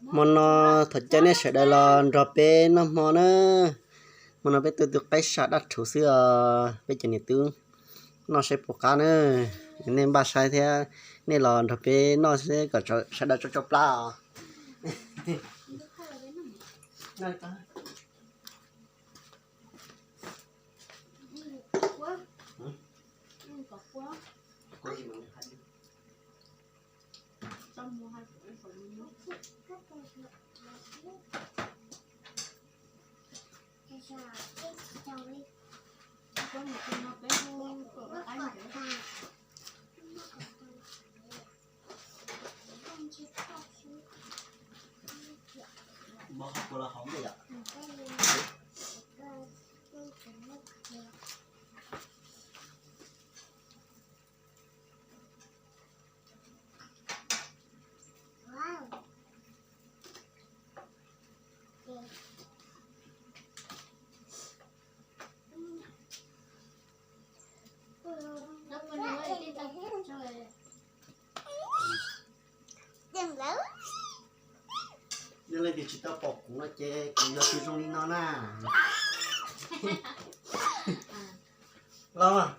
Hmo no thov caw nej sawv daws los nrog peb noj hmo na. Hmo no peb tuaj tu qaib sab daj rhuv xwb os, peb cov niam tub noj saib puas qab na. Nej npaj saib thiab, nej los nrog peb noj seb kom sawv daws tsau tsau plab os. Yog leej twg tsis tau pom kuv no ces kuv yog tus zoo li no na. Los mas.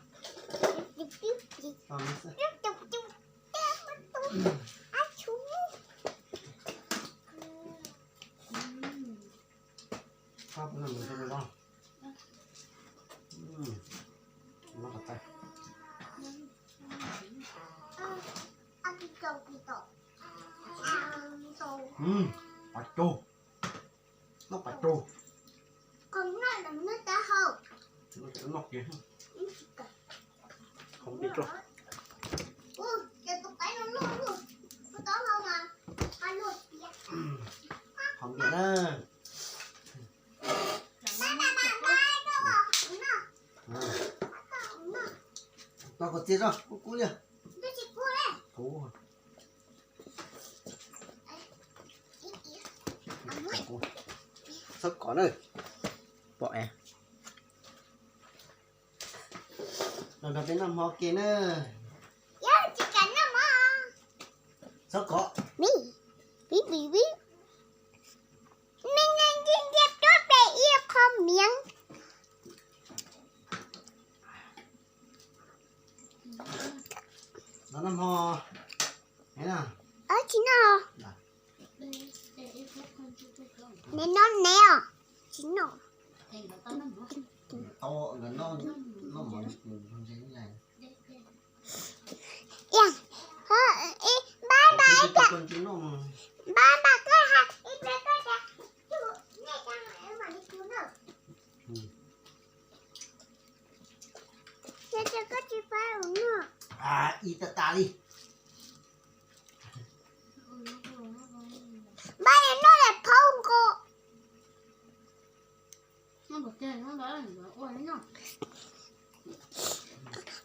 Pas tug, noj pas tug. Noj kiag, qhov npias rau. Qhov npias na. Tau koj txiv zoj kub kub li. Txhob kov na. Pom es. Los nrog peb noj hmo ke na. Txhob kov. Los noj hmo. Tsis noj. Neb noj neb os. Tsis noj. Bye bye, bye bye, koj hais ib pliag koj tias, nej coj mam li kuv noj. Yog tias koj tsis pab kuv noj. Ib tas tas li. Npaj noj daim phaub nkaus.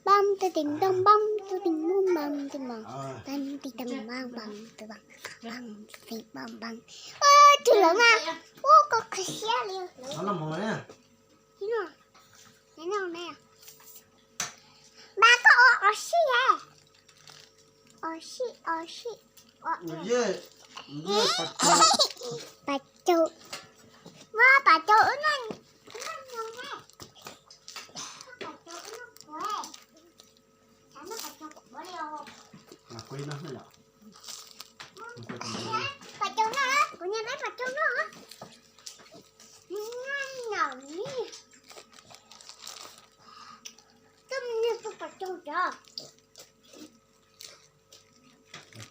Npaj tus tim ntoo, npaj tus tim npoo, npaj tus tim mos, npaj tus tim tam npaj, npaj tus tim bam, npaj tus tim bam bam. Tus lawv mas ua koj khav siab li. Npaj koj ua ua si hais. Ua si, ua si. Pas caug. Ua pas caug wb noj, wb noj nyob ne. Pas caug wb noj kuv, xav noj pas caug kuv li os. Pas caug noj, kuv nyiam peb pas caug noj. Noj nyob ni. Koj mus nyiag tus pas caug cov.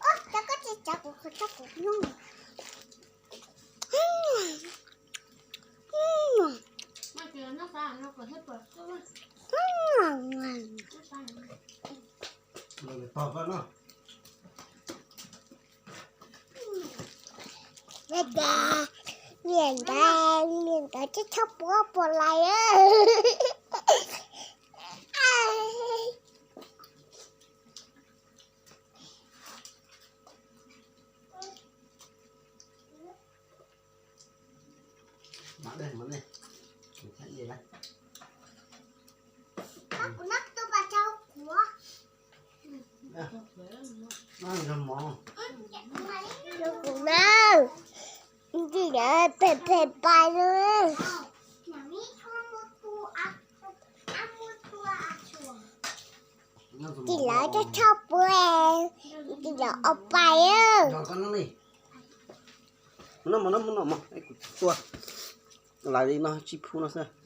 Ub, cov koj tsis cov kuv, kuv cov kuv noj. Niam ntawd, niam ntawd tsis tshua puas puas lais. Kuv noj tus pas caug kuv. Noj nrog mov. Rau kuv nawb. Ntxim lawv phem phem pais lawm. Ntxim lawv txhob txhob pub, ntxim lawv ob pais. Tua lawv li no tsib phub no xwb.